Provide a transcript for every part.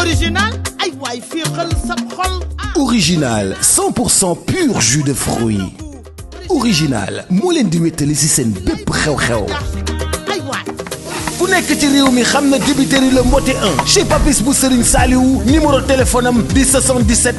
original ay waay féexal sa xol. Original 100% pur jus de fruits. Original moo leen di wéttali ci seen bépp xew-xew. ku nekk ci réew mi xam na débiteri le mbote 1 chez Papis bu Serigne Saliou numéro téléphone am di 77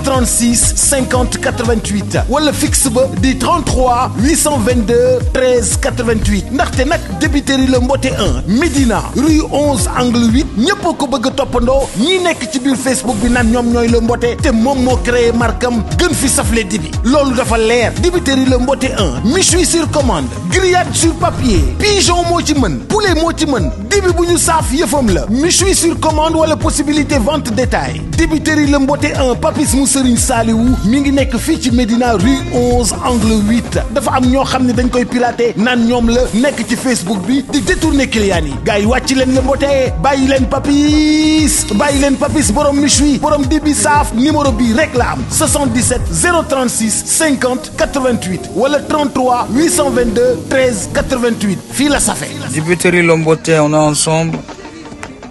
036 50 88 wala fixe ba di 33 822 13 88 ndaxte nag débiteri le mbote 1 Médina rue 11 angle 8 ñëpp ko bëgg a toppandoo ñi nekk ci biir Facebook bi naan ñoom ñooy le mbote te moom moo créé markam gën fi safle dibi loolu dafa leer débiteri le mbote 1 méchoui sur commande grillade sur papier pigeon moo ci mën poulet moo ci mën dibi bu ñu saaf yëfam la méchoui sur commande wala possibilité vente détail dibiteri le mbote 1 Papis mu Serigne Saliou mi ngi nekk fii ci Médina rue 11 angle 8 dafa am ñoo xam ne dañ koy pirater naan ñoom la nekk ci Facebook bi di détourner clients yi gars yi wàcc leen le mbote bàyyi leen Papis borom méchoui borom dibi saaf numéro bi rek la am 77 036 50 88 wala 33 822 13 88 fii la safe Dibiteri le mbote on est ensemble,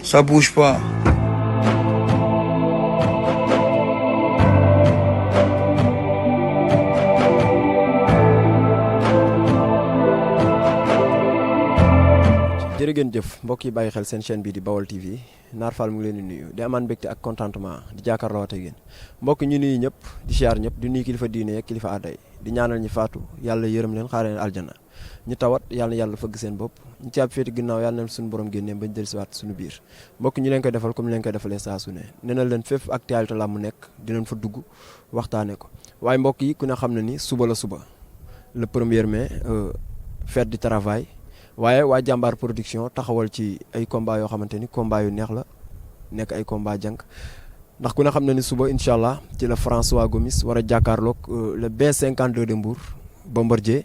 ça bouge pas. jërëgeen jëf mbokk yi bàyyi xel seen chaîne bi di Baol TV Naar Fall mu ngi leen di nuyu di amaan mbégte ak contentement di jàkkaarloo ak yéen mbokk ñu nuyu ñëpp di siyaar ñëpp di nuyu kilifa diine ak kilifa aaday di ñaanal ñi faatu yàlla yërëm leen xaare leen aljana ñu tawat yàlla fëgg seen bopp ñu ci ab féeti ginnaaw yàlla na suñu borom génnee bañ dellusiwaat suñu biir mbokk ñu leen koy defal comme leen koy defalee saa su ne nee na leen fépp actualité la mu nekk dinañ fa dugg waxtaane ko waaye mbokk yi ku ne xam na ni suba la suba le 1er mai fête du travail waaye waa jàmbaar production taxawal ci ay combat yoo xamante ni combat yu neex la nekk ay combat jànk ndax ku ne xam na ni suba incha allah ci la François Gomis war a jàkkaarloog le B52 de Mbour Bombardier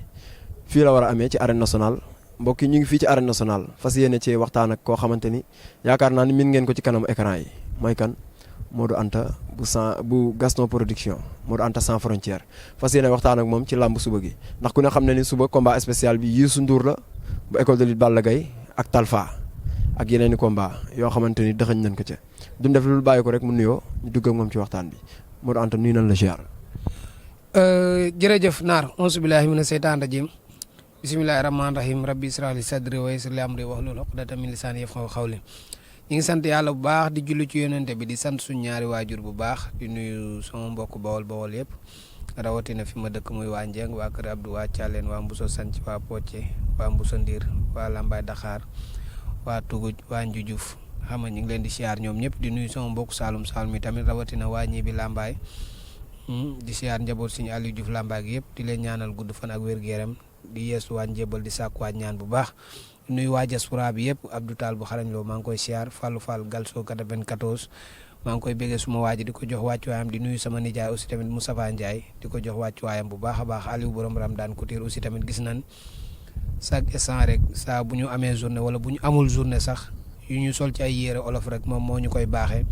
fii la war a amee ci arène nationale mbokk yi ñu ngi fii ci arène nationale fas yéene ci waxtaan ak koo xamante ni yaakaar naa ni min ngeen ko ci kanam écran yi mooy kan Modou Anta bu Gaston production Modou Anta sans frontière fas yéene waxtaan ak moom ci làmb suba gi ndax ku ne xam na ni suba combat spécial bi Youssou Ndour la bu école de lutte Balla Gaye ak Talfa ak yeneen i combat yoo xamante ni dëxañ nañ ko ca duñ def lu bàyyi ko rek mu nuyoo ñu dugg ak moom ci waxtaan bi Modou Anta nuyu nañ la ziar. jërëjëf Naar auzu billaahi mina seytaani rajiim bismillaahi rahmaani rahiim rabbi israh li sadri wa yassir li amri wahlul uqdatan min lisaani yafqahu qawli ñu ngi sant yàlla bu baax di julli ci yonente bi di sant suñu ñaari waajur bu baax di nuyu sama mbokk bawol yëpp rawatina fi ma dëkk muy waa Njeng waa Kër Abdou waa Thialène waa Mbuso Sanc waa Pocce waa Mbuso Ndiir waa Lambaay Daxaar waa Tuguj waa Njujuf xam nga ñu ngi leen di siyaar ñoom ñëpp di nuyu sama mbokk Saalum yi tamit rawatina waa ñi bi Lambaay di siyaar njaboot suñu Aliou Diouf Lambaay gi yëpp di leen ñaanal gudd fan ak wér-gu-yaram di yeesu waa njébal di sàkkuwaat ñaan bu baax nuyu waa diaspora bi yëpp Abdou Tall bu xarañ loo maa ngi koy siyaar Fallou Fall Galso 94 maa ngi koy béggee suma waaji di ko jox wàccuwaayam di nuyu sama nijaay aussi tamit Moustapha Ndiaye di ko jox wàccuwaayam bu baax a baax Aliou borom Ramdaan Couture aussi tamit gis nañ chaque instant rek saa bu ñu amee journée wala bu ñu amul journée sax yu ñu sol ci ay yére olof rek moom moo ñu koy baaxee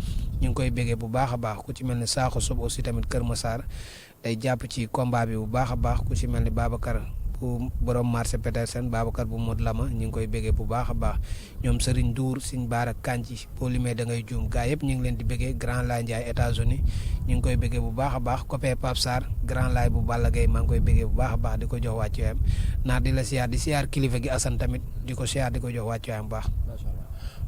ñu ngi koy béggee bu baax a baax ku ci mel ni Sakho Sob aussi tamit Kër Massar day jàpp ci combat bi bu baax a baax ku ci mel ni Babacar bu borom marché Petersen Babacar bu Mod Lama ñu ngi koy béggee bu baax a baax ñoom Serigne Ndour Serigne Bara Kanji boo limee da ngay juum gaa yëpp ñu ngi leen di béggee Grand Laye Ndiaye États-Unis ñu ngi koy béggee bu baax a baax Copé Pape Sarr Grand Laye bu Balla Gaye maa ngi koy béggee bu baax a baax di ko jox wàccuwaayam naa di la siyaar di siyaar kilifa gi Assane tamit di ko siyaar di ko jox wàccuwaayam bu baax.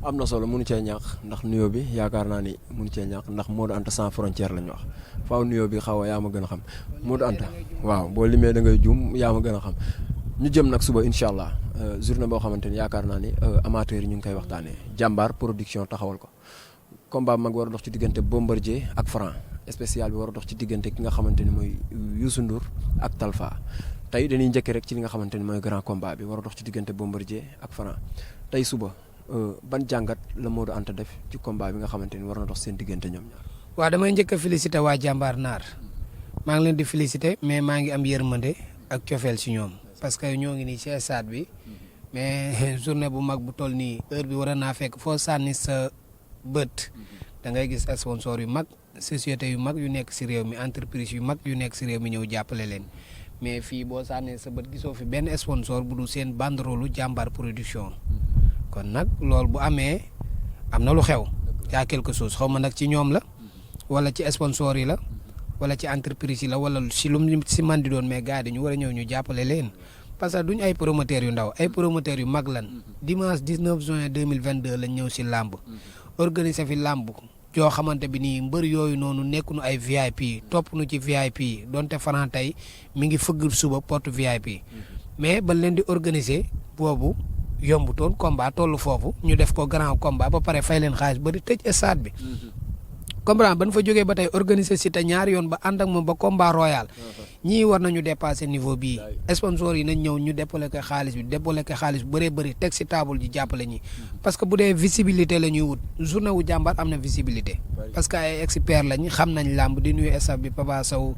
am na solo mënu cee ñàkk ndax nuyoo bi yaakaar naa ni mënu cee ñàkk ndax Modou Anta sans frontière lañ wax faaw nuyoo bi xaw a yaa ma gën a xam Modou Anta waaw boo limee da ngay juum yaa ma gën a xam ñu jëm nag suba incha allah journée boo xamante ni yaakaar naa ni amateurs yi ñu ngi koy waxtaanee jàmbaar production taxawal ko combat mag war a dox ci diggante Bombardier ak Franc spécial bi war a dox ci diggante ki nga xamante ni mooy Youssou Ndour ak Talfa tey dañuy njëkk rek ci li nga xamante ni mooy grand combat bi war a dox ci diggante Bombardier ak Franc tey suba ban jàngat la Modou Anta def ci combat bi nga xamante ni war na dox seen diggante ñoom ñaar. waaw damay njëkk a félicité waa jàmbaar Naar maa ngi leen di félicité mais maa ngi am yërmande ak cofeel si ñoom parce que ñoo ngi nii ci stade bi mais journée bu mag bu toll nii heure bi war naa fekk foo sànni sa bët da ngay gis sponsor yu mag société yu mag yu nekk si réew mi entreprise yu mag yu nekk si réew mi ñëw jàppale leen mais fii boo sànnee sa bët gisoo fi benn sponsor bu dul seen banderolu jàmbaar production kon nag loolu bu amee am na lu xew yaa quelque chose xaw ma nag ci ñoom la wala ci sponsor yi la wala ci entreprise yi la wala si lu mu si man di doon mais gars yi dañu war a ñëw ñu jàppale leen parce que duñ ay promoteurs yu ndaw ay promoteurs yu mag lan dimanche 19 juin 2022 lañ ñëw si làmb organiser fi làmb joo xamante bi nii mbër yooyu noonu nekkuñu ay VIP topp nu ci VIP donte Franc tey mi ngi fëgg suba porte VIP mais ba leen di organiser boobu yombutoon combat tollu foofu ñu def ko grand combat ba pare fay leen xaalis bari tëj stade bi comprendre ban fa jógee ba tey organiser si te ñaari yoon ba ànd ak moom ba combat royal ñii war nañu dépasser niveau bii sponsor yi nañ ñëw ñu débloquer xaalis bi débloquer xaalis bu bëree bëri teg si table ji jàppale ñi parce que bu dee visibilité la ñuy wut journée wu jàmbaar am na visibilité parce que ay experts lañ xam nañ làmb di nuyu staff bi Papa Sow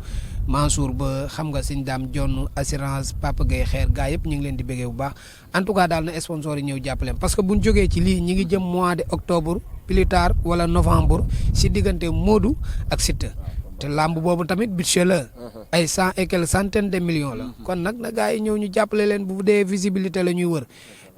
Mansour ba xam nga Sëñ Dame Jonn assurance Papa Gueye xeer gaa yëpp ñu ngi leen di bëggee bu baax en tout cas daal na sponsor yi ñëw jàppale parce que buñ jógee ci lii ñi ngi jëm mois de octobre plus tard wala novembre si diggante Modou ak Siteu te làmb boobu tamit budget la ay 100 et quelques centaines de millions la kon nag na gars yi ñëw ñu jàppale leen bu dee visibilité la ñuy wër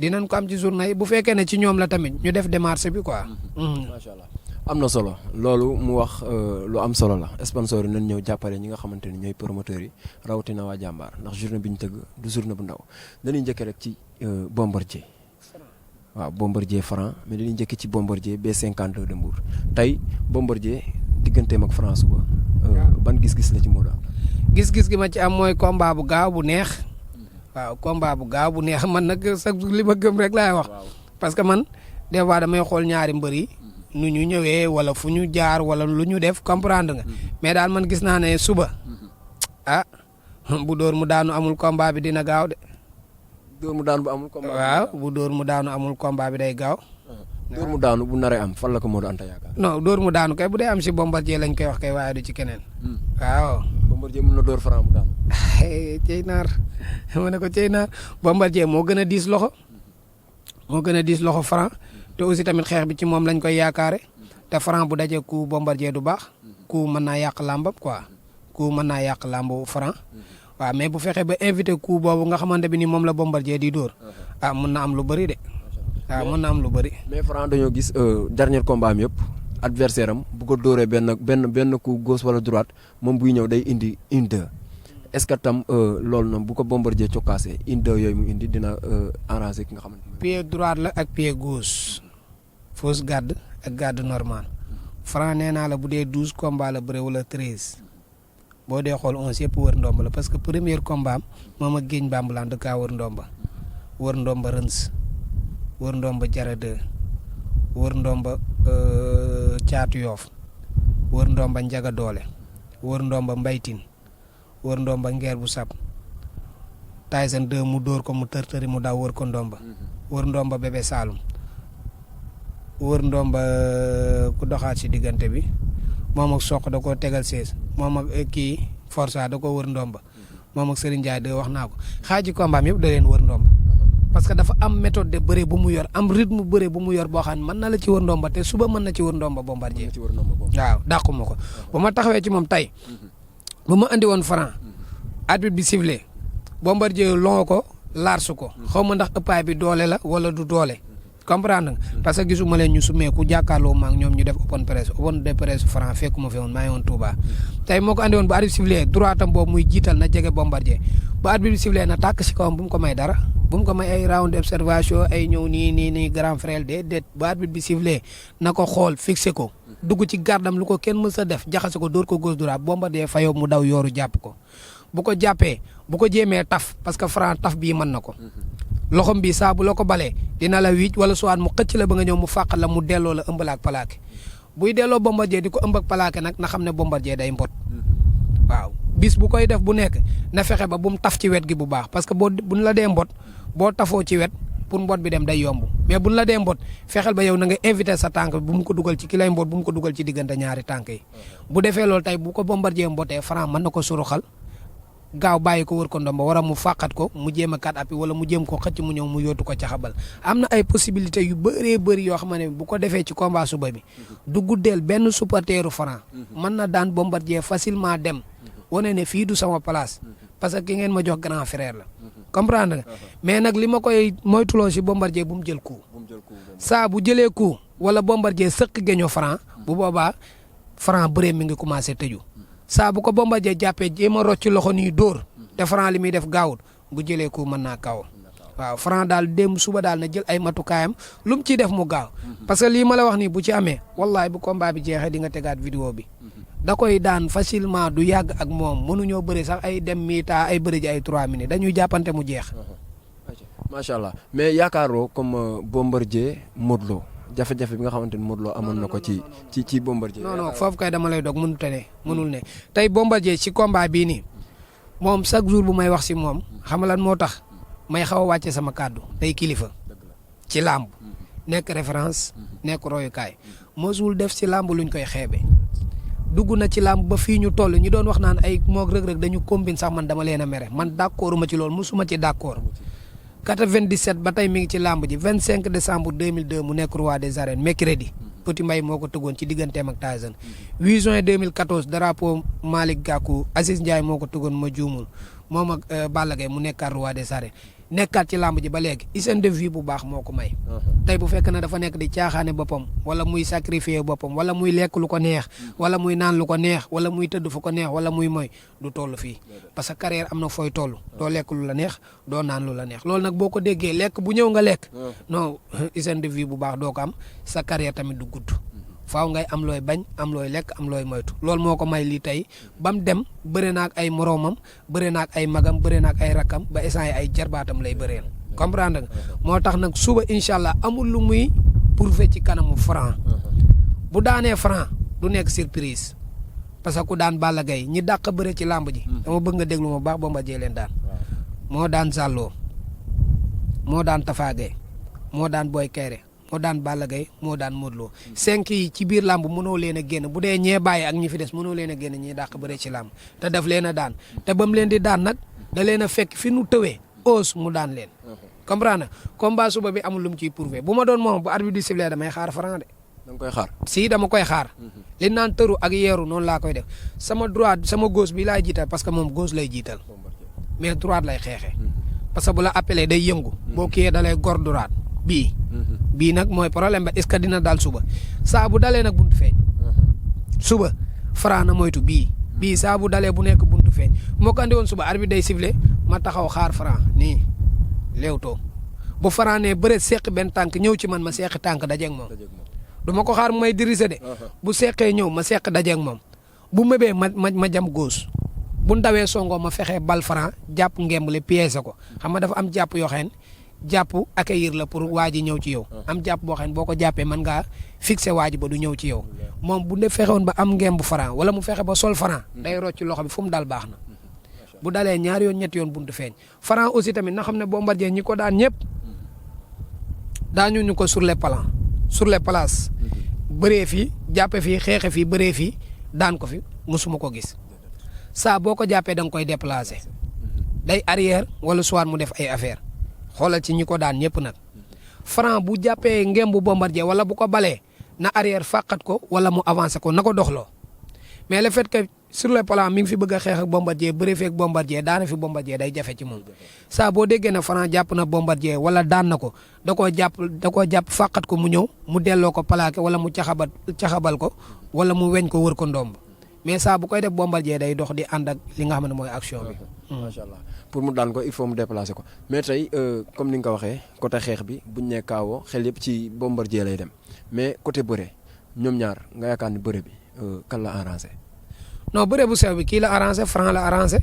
dinañ ko am ci journée yi bu fekkee ne ci ñoom la tamit ñu def démarche bi quoi. macha allah am na solo loolu mu wax lu am solo la sponsor yi nañ ñëw jàppale ñi nga xamante ni ñooy promoteurs yi rawatina waa jàmbaar ndax journée bi ñu tëgg du journée bu ndaw dañuy njëkkee rek ci Bombardier waaw Bombardier Franc mais dañuy njëkk ci Bombardier B52 de Mbour tey Bombardier digganteem ak Franc suba ban gis-gis la ci Modou Anta. gis-gis gi ma ci am mooy combat bu gaaw bu neex waaw combat bu gaaw bu neex man nag sax li ma gëm rek laay wax parce que man des fois damay xool ñaari mbër yi nu ñu ñëwee wala fu ñu jaar wala lu ñu def comprendre nga mais daal man gis naa ne suba bu dóor mu daanu amul combat bi dina gaaw de. dóor mu daanu bu amul combat waaw bu dóor mu daanu amul combat bi day gaaw. dóor mu daanu bu naree am fan la ko Modou Anta yaakaar. non dóor mu daanu kay bu dee am si Bombardier lañ koy wax kay waaye du ci keneen. waaw. Bombardier mën na dóor Franc mu daanu. cey naar ma ne ko cey naar Bombardier moo gën a diis loxo moo gën a diis loxo Franc te aussi tamit xeex bi ci moom lañ koy yaakaare te Franc bu dajee ku Bombardier du baax ku mën naa yàq làmbam quoi ku mën naa yàq làmbu Franc. waaw mais bu fekkee ba invité coup boobu nga xamante bi ni moom la Bombardier di dóor mën na am lu bëri de waaw mën na am lu bëri. mais Franc dañoo gis dernier combat am yëpp adversaire am bu ko dóoree benn coup gauche wala droite moom buy ñëw day indi une deux est-ce que tam loolu noonu bu ko Bombardier cokkaasee une deux yooyu mu indi dina arranger ki nga xamante ne. pied droite la ak pied gauche fausse garde ak garde normale Franc nee naa la bu dee 12 combat la bëre wala 13. boo dee xool 11 yëpp wër ndomba la parce que premier combat am moom ak géej Bambulaan da kaa wër ndomba rëns wër ndomba jara 2 wër ndomba caatu yoof wër ndomba njaga doole wër ndomba mbaytin wër ndomba ngeer bu sab Tyson 2 mu dóor ko mu tërtëri mu daw wër ko ndomba wër ndomba bébé Saloum wër ndomba ku doxaat si diggante bi moom ak soq da koo tegal 16 moom ak kii Forza da ko wër ndomba moom ak Serigne Ndiaye de wax naa ko xaaji combat am yëpp da leen wër ndomba parce que dafa am méthode de bëre bu mu yor am rythme bëre bu mu yor boo xam ne mën na la ci wër ndomba te suba mën na ci wër ndomba Bombardier waaw dàqu ma ko bu ma taxawee ci moom tey bu ma andi woon Franc arbitre bi sifflé Bombardier longo ko larsu ko xaw ma ndax ëppaay bi doole la wala du doole comprendre nga parce que gisuma leen ñu sumeeku jàkkaarloo ma ak ñoom ñu def open de presse Franc fekkuma fi woon maa ngi woon Touba tey moo ko andi woon bu arbitre sifflé droit am boobu muy jiital na jege Bombardier bu arbitre sifflé na tàkk si kawam bu mu ko may dara bu mu ko may ay round d'observation ay ñëw nii grand frère déedéet bu arbitre bi sifflé na ko xool fixé ko dugg ci gardam lu ko kenn mës a def jaxase ko dóor ko gauche droite Bombardier fayoo mu daw yooru jàpp ko bu ko jàppee bu ko jéemee taf parce que Franc taf bii mën na ko loxom bi saa bu la ko balee dina la wiic wala soit mu xëcc la ba nga ñëw mu fàq la mu delloo la ëmbal ak plaqué buy delloo Bombardier di ko ëmb ak plaqué nag na xam ne Bombardier day mbot waaw bis bu koy def bu nekk na fexe ba bu mu taf ci wet gi bu baax parce que buñ la dee mbot boo tafoo ci wet pour mbot bi dem day yomb mais buñ la dee mbot fexeel ba yow na nga invité sa tànk bu mu ko dugal ci ki lay mbot bu mu ko dugal ci diggante ñaari tànk yi bu defee loolu tey bu ko Bombardier mbotee Franc mën na ko suruxal gaaw bàyyi ko wër ko ndomba war a mu fàqat ko mu jéem a kat appi wala mu jéem ko xëcc mu ñëw mu yóotu ko ca xabal am na ay possibilités yu bëree bëri yoo xam ne bu ko defee ci combat suba bi du guddeel benn supporteru Franc mën na daan Bombardier facilement dem wane ne fii du sama place parce que ki ngeen ma jox grand frère la comprendre nga mais nag li ma koy moytuloo si Bombardier bu mu jël coup saa bu jëlee coup wala Bombardier sëq geño Franc bu boobaa Franc bëree mi ngi commencé tëju saa bu ko Bombardier jàppee jéem a rocc loxo nii dóor te Franc li muy def gaawut bu jëlee ko mën naa kaw waaw Franc daal démb suba daal na jël ay matukaayam lu mu ciy def mu gaaw parce que lii ma la wax nii bu ci amee wallahi bu combat bi jeexee di nga tegaat vidéo bi da koy daan facilement du yàgg ak moom mënuñoo bëri sax ay dem miita ay bëri ji ay 3 minutes dañuy jàppante mu jeex. macha allah mais yaakaaroo comme Bombardier Modou Lo jafe-jafe bi nga xamante ni Modou Lo amoon na ko ci Bombardier. non foofu kay dama lay dog mënul ne tey Bombardier ci combat bii nii moom chaque jour bu may wax si moom xam nga lan moo tax may xaw a wàcce sama kàddu tey kilifa ci làmb nekk référence nekk royukaay mosul def si làmb luñ koy xeebe dugg na ci làmb ba fii ñu toll ñu doon wax naan ay moog rëg-rëg dañu combine sax man dama leen a mere man d'accord ma ci loolu musuma ci d'accord 97 ba tey mi ngi ci làmb ji 25 décembre 2002 mu nekk roi des arènes mercredi Petit Mbaye moo ko tëggoon ci digganteem ak Tyson 8 juin 2014 drapeau Malick Gakou Aziz Ndiaye moo ko tëggoon ma juumul moom ak Balla Gaye mu nekkaat roi des arènes nekkaat ci làmb ji ba léegi hygiène de vie bu baax moo ko may tey bu fekk na dafa nekk di caaxaane boppam wala muy sacrifier boppam wala muy lekk lu ko neex wala muy naan lu ko neex wala muy tëdd fu ko neex wala muy moy du toll fii parce que carrière am na fooy toll doo lekk lu la neex doo naan lu la neex loolu nag boo ko déggee lekk bu ñëw nga lekk non hygiène de vie bu baax doo ko am sa carrière tamit du gudd faaw ngay am looy bañ am looy lekk am looy moytu loolu moo ko may lii tey ba mu dem bëre na ak ay moroomam bëre na ak ay magam bëre na ak ay rakkam ba instant yi ay jarbaatam lay bëreel comprendre nga moo tax nag suba incha allah amul lu muy prouver ci kanamu Franc bu daanee Franc du nekk surprise parce que ku daan Balla Gaye ñi dàq bëre ci làmb ji dama bëgg nga déglu ma baax Bombardier leen daan moo daan Zallo moo daan Tafa Gueye moo daan Boy Kéré moo daan Balla Gaye moo daan Modou Lo 5 yi ci biir làmb mënoo leen a génn bu dee ñee bàyyi ak ñi fi des mënoo leen a génn ñi dàq bëre ci làmb te daf leen a daan te ba mu leen di daan nag da leen a fekk fi nu tëwee os mu daan leen comprendre na combat suba bi amul lu mu ciy prouvé bu ma doon moom bu arbitre du sifflé damay xaar Franc de da nga koy xaar si dama koy xaar li naan tëru ak yeeru noonu laa koy def sama droite sama gauche bi laay jiital parce que moom gauche lay jiital mais droite lay xeexee parce que bu la appelé day yëngu boo kiyee da lay gor droite bii nag mooy problème ba est-ce que dina daal suba saa bu dalee nag buntu feeñ suba Franc na moytu bii saa bu dalee bu nekk buntu feeñ moo ko andi woon suba arbitre day sifflé ma taxaw xaar Franc nii léewtoo bu Franc ne bëre seq benn tànk ñëw ci man ma seqi tànk dajeeg moom du ma ko xaar mu may diriger de bu seqee ñëw ma seq dajeeg moom bu mëbee ma jam gauche bu ndawee songoo ma fexee bal Franc jàpp ngembale pièce ko xam nga dafa am jàpp yoo xam ne jàpp accueillir la pour waa ji ñëw ci yow am jàpp boo xam ne boo ko jàppee mën ngaa fixé waa ji ba du ñëw ci yow moom bu ne fexewoon ba am ngemb Franc wala mu fexe ba sol Franc day rocc loxo bi fu mu dal baax na bu dalee ñaari yoon ñetti yoon buntu feeñ Franc aussi tamit na xam ne Bombardier ñi ko daan ñëpp daañu ñu ko sur les plans sur les places bëree fii jàppe fii xeexe fii bëree fii daan ko fi musuma ko gis saa boo ko jàppee da nga koy déplacé day arrière wala soit mu def ay affaire xoolal ci ñi ko daan ñëpp nag Franc bu jàppee ngembu Bombardier wala bu ko balee na arrière fàqat ko wala mu avancé ko na ko doxloo mais le fait que sur le plan mi ngi fi bëgg a xeex ak Bombardier bëree fi ak Bombardier daana fi Bombardier day jafe ci moom saa boo déggee ne Franc jàpp na Bombardier wala daan na ko da koo jàpp fàqat ko mu ñëw mu delloo ko plaqué wala mu caxabal ko wala mu weñ ko wër ko ndomb mais saa bu koy def Bombardier day dox di ànd ak li nga xam ne mooy action bi. macha allah pour mu daan ko il faut mu déplacer ko mais tey comme ni nga ko waxee côté xeex bi buñ ne kaawoo xel yëpp ci Bombardier lay dem mais côté bëre ñoom ñaar nga yaakaar ni bëre bi kan la arrangé. non bëre bu sew bi kii la arrangé Franc la arrangé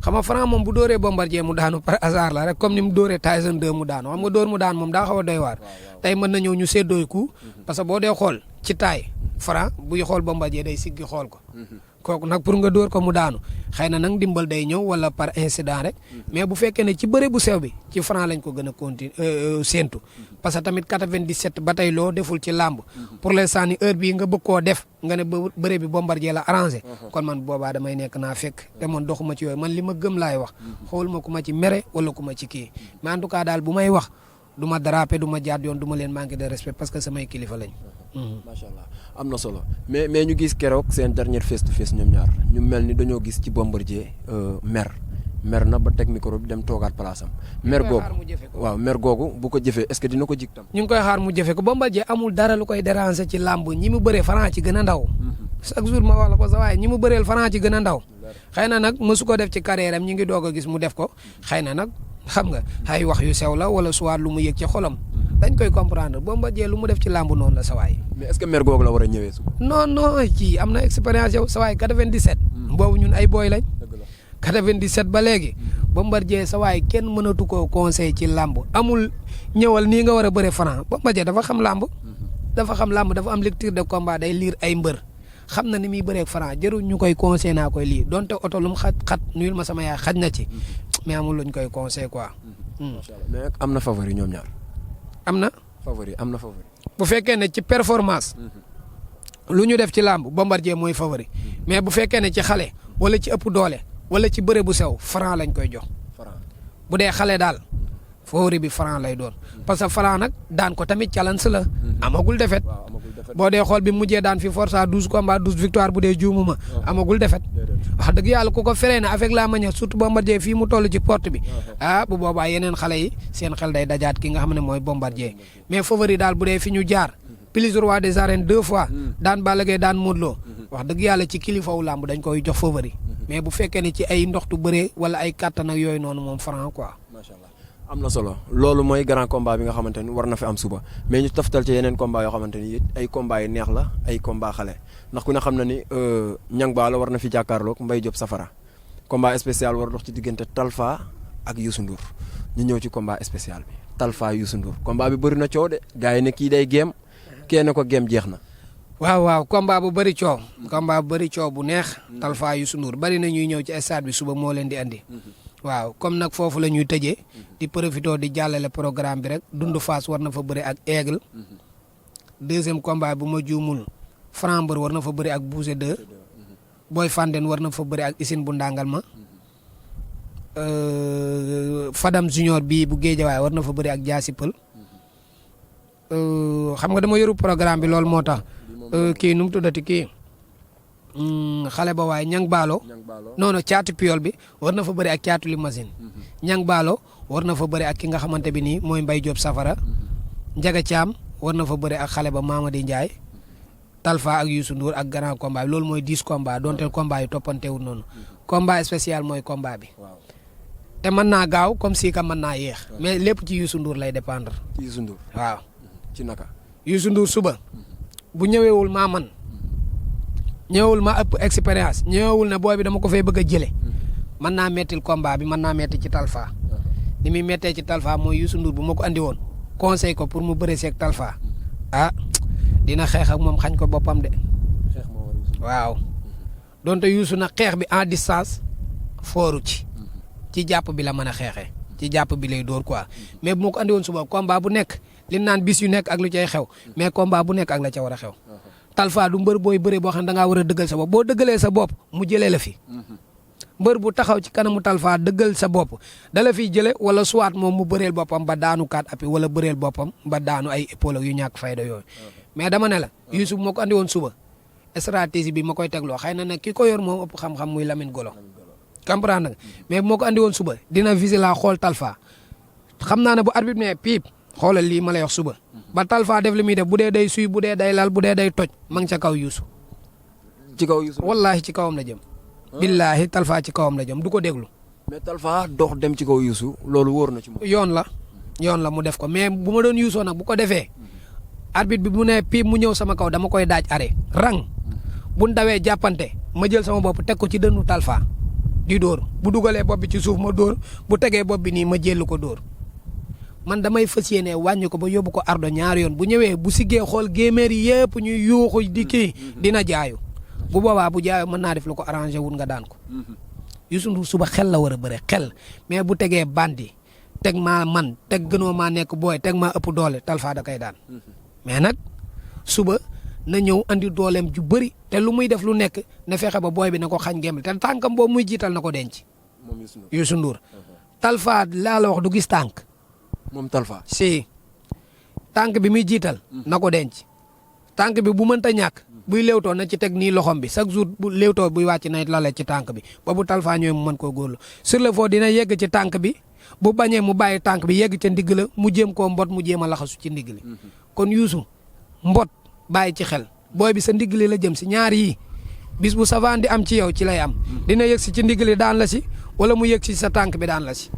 xam nga Franc moom bu dóoree Bombardier mu daanu par hasard la rek comme ni mu dóoree Tyson 2 mu daanu xam nga dóor mu daan moom daa xaw a doy waar. tey mën na ñëw ñu séddooy ku parce que boo dee xool ci taay Franc buy xool Bombardier day siggi xool ko. kooku nag pour nga dóor ko mu daanu xëy na nag dimbal day ñëw wala par incident rek mais bu fekkee ne ci bëre bu sew bi ci Franc lañ ko gën a continuer séentu parce que tamit 97 ba tey loo deful ci làmb pour l'instant ni heure bii nga bëgg koo def nga ne bëre bi Bombardier la arrangé kon man boobaa damay nekk naa fekk te man doxuma ci yooyu man li ma gëm laay wax xool ma ku ma ci mere wala ku ma ci kii mais en tout cas daal bu may wax du ma dérapé du ma jaat yoon du ma leen manqué de respect parce que samay kilifa lañ. macha allah am na solo mais ñu gis keroog seen dernier face to face ñoom ñaar ñu mel ni dañoo gis ci Bombardier mer mer na ba teg micro bi dem toogaat place am. mer googu xaar mu jëfe ko. waaw mer googu bu ko jëfee est-ce que dina ko jig tam. ñu ngi koy xaar mu jëfe ko Bombardier amul dara lu koy déranger ci làmb ñi mu bëree Franc ci gën a ndaw. chaque jour ma wax la ko sa waaye ñi mu bëreel Franc ci gën a ndaw. xëy na nag mësu ko def ci carrière am ñi ngi doog a gis mu def ko xëy na nag xam nga ay wax yu sew la wala soit lu mu yëg ci xolam dañ koy comprendre Bombardier lu mu def ci làmb noonu la sa waay. mais est-ce que mer googu la war a ñëwee suba. non non kii am na expérience yow sa waay 97. boobu ñun ay booy lañ. 97 ba léegi. Bombardier sa waay kenn mënatu koo conseil ci làmb amul ñëwal nii nga war a bëre Franc Bombardier dafa xam làmb. dafa xam làmb dafa am lecture de combat day lire ay mbër xam na ni muy bëree Franc jarul ñu koy conseil naa koy lii donte oto lu mu xat nuyul ma sama yaay xaj na ci mais amul luñ koy conseil quoi. macha allah mais am na favori ñoom ñaar. am na. favori am na favori. bu fekkee ne ci performance. lu ñu def ci làmb Bombardier mooy favori mais bu fekkee ne ci xale wala ci ëpp doole wala ci bëre bu sew Franc lañ koy jox. bu dee xale daal favori bi Franc lay doon parce que Franc nag daan ko tamit challenge la amagul defet boo dee xool bi mujjee daan fi force à 12 combats 12 victoire bu dee juumuma amagul defet wax dëgg yàlla ku ko feree na avec la manière surtout Bombardier fii mu toll ci porte bi bu boobaa yeneen xale yi seen xel day dajaat ki nga xam ne mooy Bombardier mais favori daal bu dee fi ñu jaar plus roi des arènes 2 fois daan Balla Gaye daan Modou Lo wax dëgg yàlla ci kilifawu làmb dañ koy jox favori mais bu fekkee ne ci ay ndoxtu bëree wala ay kàttan ak yooyu noonu moom Franc quoi. macha allah am na solo loolu mooy grand combat bi nga xamante ni war na fi am suba mais ñu taftal ci yeneen combat yoo xamante ni ay combat yu neex la ay combat xale ndax ku ne xam na ni Niang Ballo war na fi jàkkaarloog Mbaye Diop Safara combat spécial war dox ci diggante Talfa ak Youssou Ndour ñu ñëw ci combat spécial bi Talfa Youssou Ndour combat bi bëri na coow de gars yi ne kii day géem kenn ko géem jeex na. waaw combat bu bëri coow. combat bu bëri coow bu neex. Talfa Youssou Ndour bëri na ñuy ñëw ci stade bi suba moo leen di andi. waaw comme nag foofu la ñuy tëjee. di profité di jàllale programme bi rek Dundu Fass war na fa bëri ak Aigle. deuxième combat bu ma juumul Franc Mbeur war na fa bëri ak Boucher 2. Boy Fandène war na fa bëri ak Isine bu Ndangal ma. Fadam Junior bii bu Géejawaay war na fa bëri ak Jaasi Pël. xam nga dama yoru programme bi loolu moo tax. kii nu mu tuddati kii xale ba waaye Niang Ballo non non caatu piol bi war na fa bëri ak caatu limousine Niang Ballo war na fa bëri ak ki nga xamante bi nii mooy Mbaye Diop Safara Njaga Caam war na fa bëri ak xale ba Mamadi Ndiaye Talfa ak Youssou Ndour ak grand combat bi loolu mooy 10 combat donte combat yi toppantewul noonu combat spécial mooy combat bi te mën naa gaaw comme si ka mën naa yéex mais lépp ci Youssou Ndour lay dépendre. ci Youssou Ndour waaw ci naka. Youssou Ndour suba bu ñëweewul maa man ñëwewul maa ëpp expérience ñëwewul ne booy bi dama ko fay bëgg a jëlee mën naa mettil combat bi mën naa metti ci Talfa ni muy mettee ci Talfa mooy Youssou Ndour bu ma ko andi woon conseil ko pour mu bëre seeg Talfa dina xeex ak moom xañ ko boppam de waaw donte Youssou nag xeex bi en distance fooru ci jàpp bi la mën a xeexee ci jàpp bi lay dóor quoi mais bu ma ko andi woon suba combat bu nekk li naan bis yu nekk ak lu cay xew mais combat bu nekk ak la ca war a xew Talfa du mbër booy bëree boo xam ne da ngaa war a dëggal sa bopp boo dëggalee sa bopp mu jëlee la fi mbër bu taxaw ci kanamu Talfa dëggal sa bopp da la fiy jëlee wala soit moom mu bëreel boppam ba daanu kaat appi wala bëreel boppam ba daanu ay épaule yu ñàkk fayda yooyu mais dama ne la Youssou bu ma ko andi woon suba stratégie bi ma koy tegloo xëy na nag ki ko yor moom ëpp xam-xam muy Lamine Golo comprendre nga mais bu ma ko andi woon suba dina viser la xool Talfa xam naa ne bu arbitre ne piip xoolal lii ma lay wax suba ba Talfa def li muy def bu dee day suy bu dee day lal bu dee day toj ma ngi ca kaw Youssou. ci kaw Youssou wallaahi ci kawam la jëm. billaahi Talfa ci kawam la jëm du ko déglu. mais Talfa dox dem ci kaw Youssou loolu wóor na ci moom. yoon la mu def ko mais bu ma doon Youssou nag bu ko defee arbitre bi bu ne piip mu ñëw sama kaw dama koy daaj arrêt rang bu ñu dawee jàppante ma jël sama bopp teg ko ci dënnu Talfa di dóor bu dugalee bopp bi ci suuf ma dóor bu tegee bopp bi nii ma jël ko dóor. man damay fas yéene wàññi ko ba yóbbu ko ardo ñaari yoon bu ñëwee bu siggee xool géméer yi yëpp ñu yuuxu di kii dina jaayu bu boobaa bu jaayu mën naa def lu ko arrangé wul nga daan ko Youssou Ndour suba xel la war a bëre xel mais bu tegee bandi teg maa man teg gënoo maa nekk booy teg maa ëpp doole Talfa da koy daan mais nag suba na ñëw andi dooleem ju bëri te lu muy def lu nekk na fexe ba booy bi na ko xañ ngembal te tànkam boobu muy jiital na ko denc Youssou Ndour Talfa laa la wax du gis tànk moom Talfa si tànk bi muy jiital na ko denc tànk bi bu mënta ñàkk buy léewtoo na ci teg nii loxom bi chaque jour bu léewtoo buy wàcc na lale ci tànk bi ba bu Talfa ñëwee mu mën koo góorlu sur le fond dina yegg ci tànk bi bu bañee mu bàyyi tànk bi yegg ca ndigg la mu jéem koo mbot mu jéem a laxasu ci ndigg li kon Youssou mbot bàyyi ci xel booy bi sa ndigg li la jëm si ñaar yii bis bu savaan di am ci yow ci lay am dina yëg si ci ndigg li daan la si wala mu yëg si sa tànk bi daan la si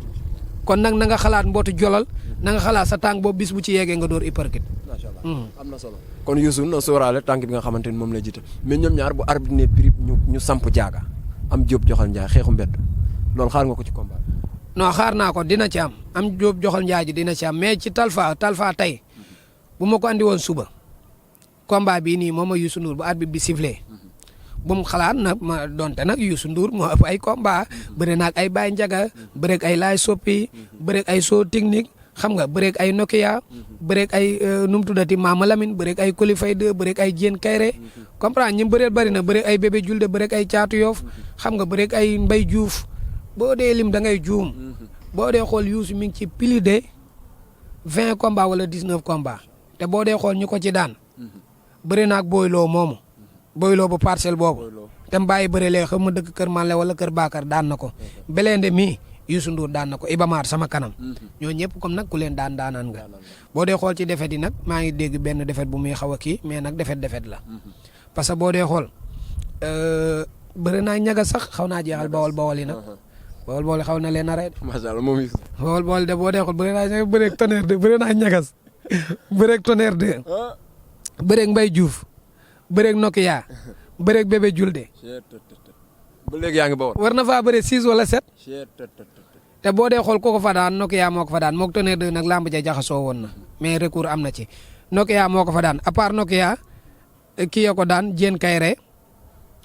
kon nag na nga xalaat mbootu jolal na nga xalaat sa tànk boobu bis bu ci yeggee nga door uppercut. macha allah am na solo kon Youssou na sóoraale tànk bi nga xamante ni moom lay jiite mais ñoom ñaar bu arbitre ne prip ñu samp jaaga am Diop joxal njaay xeexu mbedd loolu xaar nga ko ci combat. non xaar naa ko dina ci am Diop joxal njaay ji dina ci am mais ci Talfa tey bu ma ko andi woon suba combat bii nii moom a Youssou Ndour bu arbitre bi sifflé bu mu xalaat nag ma donte nag Youssou Ndour moo ëpp ay combat bëre naag ay Baye Ndiaga bëreeg ay Laay Soppi bëreeg ay soo technique xam nga bëreeg ay Nokia bëreeg ay nu mu tuddati Mama Lamine bëreeg ay Kolifay 2 bëreeg ay Diène Kayre comprendre ñi bëreet bëri na bëreeg ay Bébé Julde bëreeg ay Caatu Yoff xam nga bëreeg ay Mbay Diouf boo dee lim da ngay juum boo dee xool Youssou mi ngi ci plus de 20 combats wala 19 combats te boo dee xool ñu ko ci daan bëri naag Boyloo moomu Boyloo bu parcelle boobu te mu bàyyi bëri lee xam ma dëkk Kër Male wala Kër Bakar daan na ko Belende mii Youssou Ndour daan na ko Ibamaar sama kanam ñoo ñëpp comme nag ku leen daanaan nga boo dee xool ci defet yi nag maa ngi dégg benn defet bu muy xaw a kii mais nag defet la parce que boo dee xool bëri naa ñaga sax xaw naa jeexal bawol yi nag bawol yi xaw na leen a rey macha allah moom it. bawol de boo dee xool bëri naa ñaga bëreeg tonnerre de bëri naa ñagas bëreeg tonnerre de bëreeg Mbay Diouf bëreeg Nokia bëreeg Bébé Julde ba léegi yaa ngi bawol. war na faa bëre 6 wala 7 te boo dee xool ko fa daan Nokia moo ko fa daan moog tonnerre de nag lamb ja jaxasoo woon na mais recours am na ci Nokia moo ko fa daan à part Nokia kii ya ko daan Diène Kayre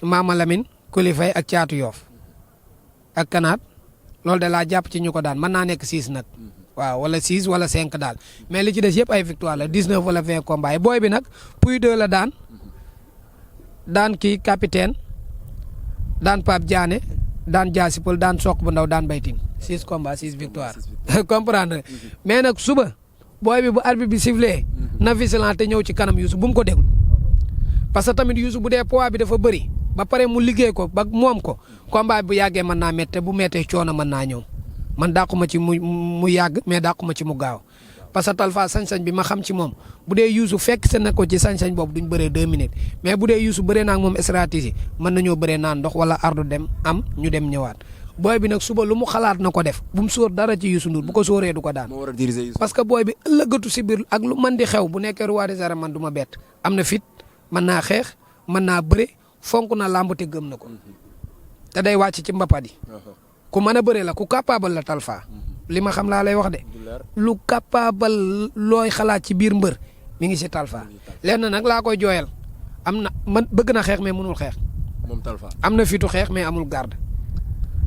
Mama Lamine Kolifay ak Caatu Yoff ak Kanaat loolu de laa jàpp ci ñu ko daan mën naa nekk 6 nag waaw wala 6 wala 5 daal mais li ci des yëpp ay victoire la 19 wala 20 combats yi booy bi nag Pouye 2 la daan kii capitaine daan Pape Diané daan Jaasipol daan Sokk bu ndaw daan Baytin 6 combats 6 victoire comprendre mais nag suba booy bi bu arbitre bi sifflé na vigilant te ñëw ci kanam Youssou bu mu ko déglu parce que tamit Youssou bu dee poids bi dafa bëri ba pare mu liggéey ko ba moom ko combat bi bu yàggee mën naa métte bu méttee coono mën naa ñëw man dàquma ci mu yàgg mais dàquma ci mu gaaw parce que Talfa sañ-sañ bi ma xam ci moom bu dee Youssou fekk se na ko ci sañ-sañ boobu duñ bëree 2 minutes mais bu dee Youssou bëree naa ak moom stratégie mën nañoo bëree naan ndox wala ardu dem am ñu dem ñëwaat booy bi nag suba lu mu xalaat na ko def bu mu sóor dara ci Youssou Ndour bu ko sóoree du ko daan parce que booy bi ëllëgatu si biir ak lu mën di xew bu nekkee roi des arènes man du ma bett am na fit mën naa xeex mën naa bëre fonk na làmb te gëm na ko te day wàcc ci mbapat yi ku mën a bëre la ku capable la Talfa li ma xam laa lay wax de lu capable looy xalaat ci biir mbër mi ngi si Talfa lenn nag laa koy jooyal am na man bëgg na xeex mais mënul xeex moom Talfa am na fitu xeex mais amul garde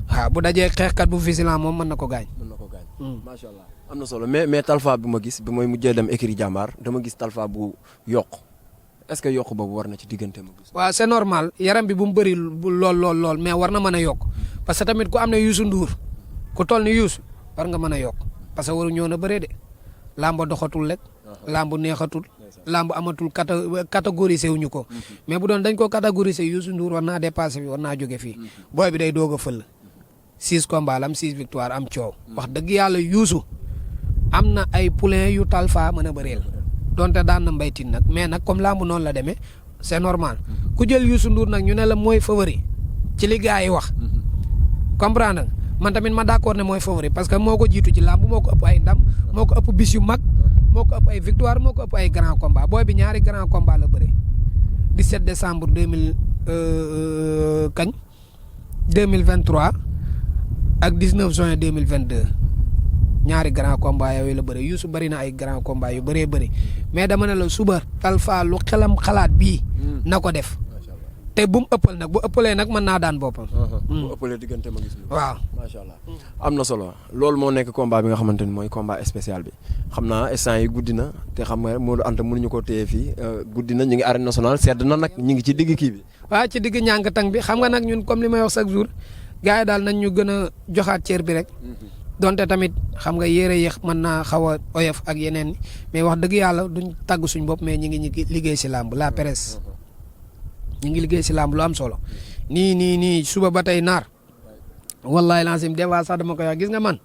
waaw bu dajee xeexkat bu vigilant moom mën na ko gaañ. macha allah am na solo mais Talfa bi ma gis bi mooy mujjee dem écurie Jàmbaar dama gis Talfa bu yokk est-ce que yokk boobu war na ci diggante ma gis. waaw c'est normal yaram bi bu mu bëri lool mais war na mën a yokk parce que tamit ku am ne Youssou Ndour ku toll ni Youssou war nga mën a yokk parce que waru ñëw na bëree de làmb doxatul rek làmb neexatul làmb amatul catégorisé wuñu ko mais bu doon dañ ko catégorisé Youssou Ndour war naa dépassé bi war naa jóge fii booy bi day doog a fël 6 combats la am 6 victoire am coow wax dëgg yàlla Youssou am na ay poulain yu Talfa mën a bëreel donte daan na mbaytin nag mais nag comme làmb noonu la demee c'est normal ku jël Youssou Ndour nag ñu ne la mooy favori ci li gars yi wax comprendre man tamit ma d'accord ne mooy favori parce que moo ko jiitu ci làmb moo ko ëpp ay ndam moo ko ëpp bis yu mag moo ko ëpp ay victoire moo ko ëpp ay grand combat booy bi ñaari grand combat la bëre 17 décembre 2023 ak 19 juin 2022 ñaari grand combat yooyu la bëre Youssou bëri na ay grand combat yu bëree bëri mais dama ne la suba Talfa lu xelam xalaat bii na ko def te bu mu ëppal nag bu ëppalee nag mën naa daan boppam. bu ëppalee diggante ma gis. waaw macha allah am na solo loolu moo nekk combat bi nga xamante ni mooy combat spécial bi xam naa instant yi guddi na te xam nga Modou Anta mënuñu ko téye fii guddi na ñu ngi arène nationale sedd na nag ñu ngi ci digg kii bi. waaw ci digg ñànkatang bi xam nga nag ñun comme li may wax chaque jour gars yi daal nañ ñu gën a joxaat cër bi rek. donte tamit xam nga yére yéex mën naa xaw a oyof ak yeneen mais wax dëgg yàlla duñ tàgg suñ bopp mais ñi ngi liggéey si làmb la presse. ñu ngi liggéey si làmb lu am solo nii suba ba tey naar wallahi lancim des fois sax dama koy wax gis nga man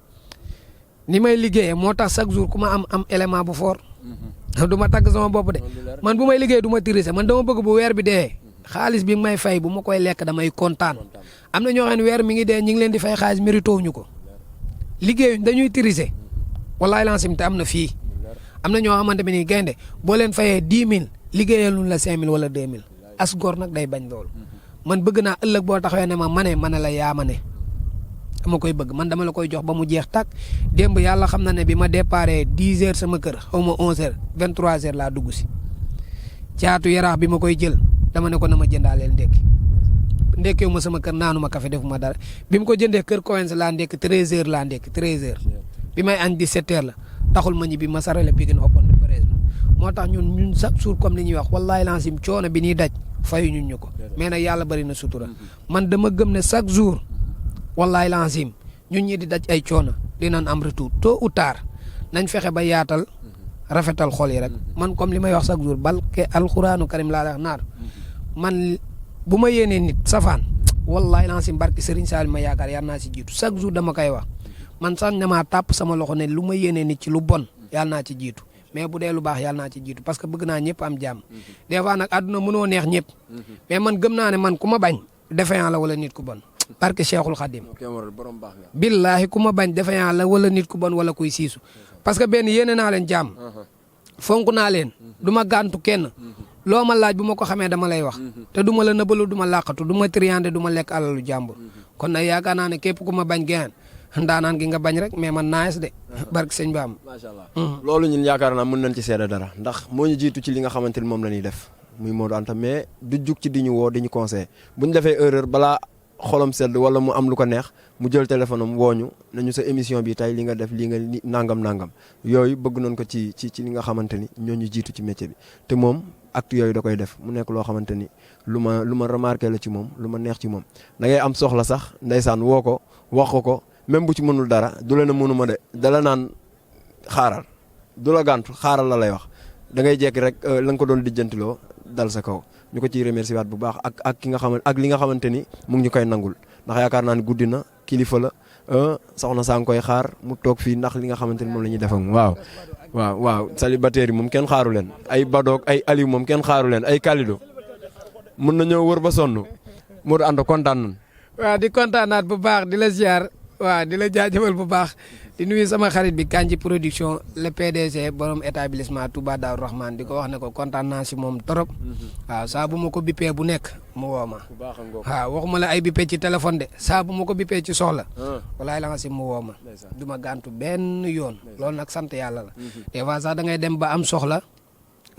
ni may liggéeyee moo tax chaque jour ku ma am élément bu fort du ma tagg sama bopp de man bu may liggéey du ma tirise man dama bëgg bu weer bi dee xaalis bi may fay bu ma koy lekk damay kontaan am na ñoo xam ne weer mi ngi dee ñu ngi leen di fay xaalis mérito wuñu ko liggéeyuñ dañuy tirise wallahi lancim te am na fii am na ñoo xamante ne nii gaynde boo leen fayee 10 000 liggéeyaluñ la 5 000 wala 2 000 as góor nag day bañ loolu man bëgg naa ëllëg boo taxawee ne ma ne la yaa ma ne dama koy bëgg man dama la koy jox ba mu jeex tàkk démb yàlla xam na ne bi ma déparé 10 heures sama kër xaw ma 11 heures 23 heures laa dugg si caatu yaraax bi ma koy jël dama ne ko na ma jëndaaleel ndekkewu ma sama kër naanu ma café defuma dara bi mu ko jëndee kër Coens laa ndekk 13 heures laa ndekk 13 heures bi may añ 17 heures la taxul ma ñibbi ma sarale Pikine Open Presse moo tax ñun chaque jour comme li ñuy wax wallahi lancim coono bi ñuy daj fayu ñun ñu ko mais nag yàlla bari na sutura man dama gëm ne chaque jour wallahi lancim ñun ñi di daj ay coono dinañ am retour tôt ou tard nañ fexe ba yaatal rafetal xol yi rek man comme li may wax chaque jour balke alxuraanu karim laa wax naar man bu ma yéenee nit safaan wallahi lancim barki Serigne Sall ma yaakaar yàlla naa si jiitu chaque jour dama koy wax man sax na maa tàpp sama loxo ne lu ma yéenee nit ci lu bon yàlla naa ci jiitu mais bu dee lu baax yàlla naa ci jiitu parce que bëgg naa ñëpp am jàmm des fois nag àdduna mënoo neex ñëpp mais man gëm naa ne man ku ma bañ defeyaan la wala nit ku bon parce que Cheikhul Khadim billaahi ku ma bañ defeyaan la wala nit ku bon wala kuy siisu parce que benn yéene naa leen jàmm fonk naa leen du ma gàntu kenn loo ma laaj bu ma ko xamee dama lay wax te du ma la nëbbalu du ma làqatu du ma triande du ma lekk alalu jàmbur kon nag yaakaar naa ne képp ku ma bañ geen ndaanaan gi nga bañ rek mais man naes de barke sëñ Ba am macha allah loolu ñun yaakaar naa mën nañ ci seede dara ndax moo ñu jiitu ci li nga xamante ni moom la ñuy def muy Modou Anta mais du jug ci di ñu woo di ñu conseillé bu ñu defee erreur balaa xolam sedd wala mu am lu ko neex mu jël téléphone am wooñu nañu sa émission bi tey li nga def li nga nangam yooyu bëgg nañ ko ci li nga xamante ni ñoo ñu jiitu ci métier bi te moom acte yooyu da koy def mu nekk loo xamante ni lu ma remarqué la ci moom lu ma neex ci moom da ngay am soxla sax ndeysaan woo ko wax ko même bu ci mënul dara du leen a mënuma de dala naan xaaral du la gàntu xaaral la lay wax da ngay jekki rek la nga ko doon lijjantiloo dal sa kaw ñu ko ciy remercier waat bu baax ak ki nga xamante ak li nga xamante ni mu ngi ñu koy nangul ndax yaakaar naa ni guddi na kilifa la soxna saa ngi koy xaar mu toog fii ndax li nga xamante ni moom la ñuy def ak waaw célibataire yi moom kenn xaaru leen ay badoog ay aliou moom kenn xaaru leen ay kalido mën nañoo wër ba sonn Modou Anta kontaan nañ waaw di kontaanaat bu baax di la ziar waaw di la jaajëfal bu baax di nuyu sama xarit bi Kandji production le PDG borom établissement Touba Daaru Rahman di ko wax ne ko kontaan naa si moom trop waaw saa bu ma ko bippee bu nekk mu woo ma waaw waxuma la ay bippee ci téléphone de saa bu ma ko bippee ci soxla walaay la nga si mu woo ma du ma gàntu benn yoon loolu nag sant yàlla la des fois sax da ngay dem ba am soxla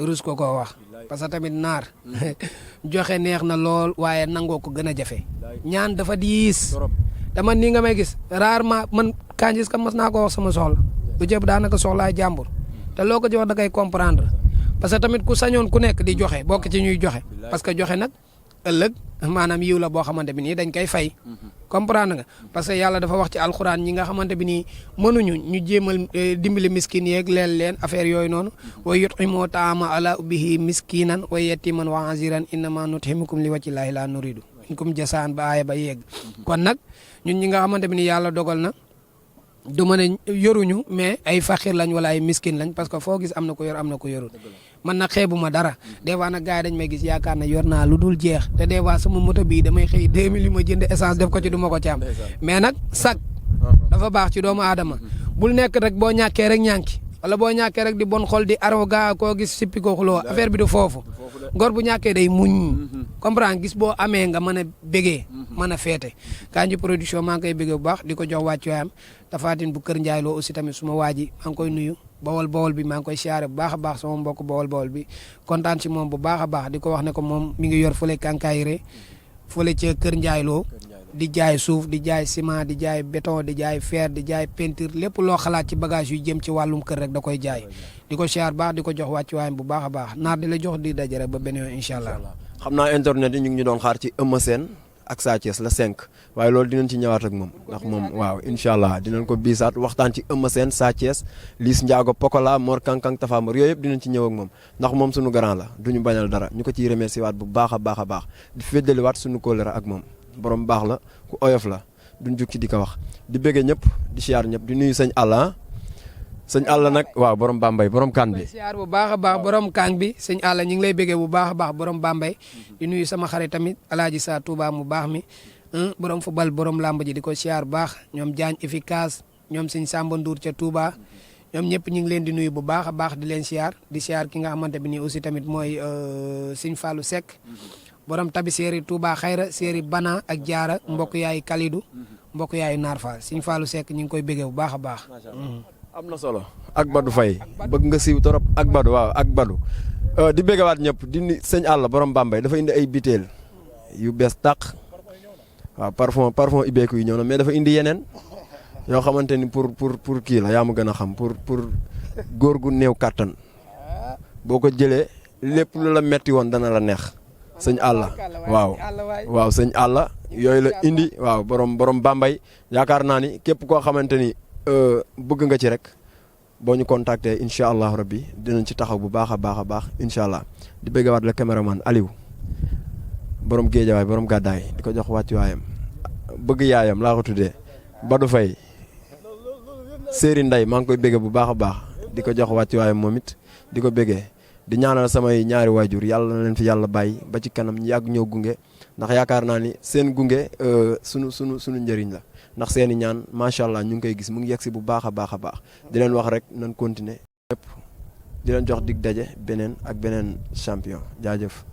rus ko koo wax parce que tamit naar joxe neex na lool waaye nangoo ko gën a jafe ñaan dafa diis te man nii nga may gis rarement man Kandji ka mas naa ko wax sama soxla lu jëpp daanaka soxlaa jàmbur te loo ko jox da ngay comprendre parce que tamit ku sañoon ku nekk di joxe bokk ci ñuy joxe parce que joxe nag ëllëg maanaam yiw la boo xamante bi nii dañ koy fay comprendre nga parce que yàlla dafa wax ci alxuraan ñi nga xamante bi nii mënuñu ñu jéemal dimbali miskin yeeg leel leen affaire yooyu noonu wa yut'imu taama ala ubbihi miskinan wa yatiman wa asiran innama nut'imukum li wajhi llahi la nuridu minkum jasaan ba aaya ba yegg kon nag ñun ñi nga xamante bi nii yàlla dogal na du ma ne yoruñu mais ay faxir lañ wala ay miskin lañ parce que foo gis am na ko yor am na ko yorul man nag xeebuma dara des fois nag gars yi dañ may gis yaakaar na yor naa lu dul jeex te des fois sama moto bii damay xëy 2000 yu ma jënd essence def ko ci du ma ko ci am mais nag sac dafa baax ci doomu aadama bul nekk rek boo ñàkkee rek ñànki wala boo ñàkkee rek di bon xol di arrogant koo gis sippi ko xuloo affaire bi du foofu ngor bu ñàkkee day muñ comprendre gis boo amee nga mën a bégee mën a feete Kandji production maa ngi koy bégee bu baax di ko jox wàccuwaayam Tafatine bu Kër Ndiaye loo aussi tamit suma waaji maa ngi koy nuyu bawol bi maa ngi koy siyaare bu baax a baax sama mbokk bawol bi kontaan si moom bu baax a baax di ko wax ne ko moom mi ngi yor fële Kankayre fële ca Kër Ndiaye loo di jaay suuf di jaay ciment di jaay béton di jaay fer di jaay peinture lépp loo xalaat ci bagage yu jëm ci wàllum kër rek da koy jaay di ko siyaar baax di ko jox wàccuwaayam bu baax a baax naar di la jox di daje rek ba beneen yoon incha allah. xam naa internet yi ñu ngi ñu doon xaar ci Eumeu Sène ak Sa Thiès la 5 waaye loolu dinañ ci ñëwaat ak moom ndax moom waaw incha allah dinañ ko biisaat waxtaan ci Eumeu Sène Sa Thiès Liss Ndiago Pokola Mor Kankang Tapha Mbeur yooyu yëpp dinañ ci ñëw ak moom ndax moom suñu grand la duñu bañal dara ñu ko ciy remercier waat bu baax a baax a baax di feddaliwaat suñu kóllëre ak moom borom baax la ku oyof la duñ jug ci di ko wax di bëggee ñëpp di siyaar ñëpp di nuyu sëñ Alla sëñ Alla nag waaw borom Bambey borom kan bi siyaar bu baax a baax borom kan bi sëñ Alla ñu ngi lay bëggee bu baax a baax borom Bambey di nuyu sama xarit tamit Alaaji Sa Touba mu baax mi borom football borom làmb ji di ko siyaar baax ñoom Diagne efficace ñoom sëñ Samba Ndour ca Touba ñoom ñëpp ñu ngi leen di nuyu bu baax a baax di leen siyaar di siyaar ki nga xamante bi nii aussi tamit mooy sëñ Fallou Seck borom tabi séeri Touba xayra séeri Bana ak Jaara mbokk yaayu Kalidou mbokk yaayu Naar Fall sëñ Fallou Seck ñu ngi koy bëggee bu baax a baax. am na solo ak Badou Faye bëgg nga siiw torop ak Badou waaw ak Badou di béggawaat ñëpp di ni sëñ Alla borom Bambey dafa indi ay biteel yu bees tàq waaw parfum ibeeku yi ñëw na mais dafa indi yeneen yoo xamante ni pour kii la yaa ma gën a xam pour góor gu néew kàttan boo ko jëlee lépp lu la metti woon dana la neex sëñ Alla waaw sëñ Alla yooyu la indi waaw borom Bambey yaakaar naa ni képp koo xamante ni bëgg nga ci rek boo ñu contacter incha allah rabbi dinañ ci taxaw bu baax a baax incha allah di bëggawaat la caméraman Aliou borom géejawaay borom gàddaay di ko jox wàccuwaayam bëgg yaayam laa ko tuddee Badou Faye Séeri Nday maa ngi koy bëgge bu baax a baax di ko jox wàccuwaayam moom it di ko bëggee di ñaanal samay ñaari waajur yàlla na leen fi yàlla bàyyi ba ci kanam ñu yàgg ñëw gunge ndax yaakaar naa ni seen gunge sunu njëriñ la ndax seeni ñaan macha allah ñu ngi koy gis mu ngi yegsi bu baax a baax di leen wax rek nañ continuer lépp di leen jox dig daje beneen ak beneen champion jaajëf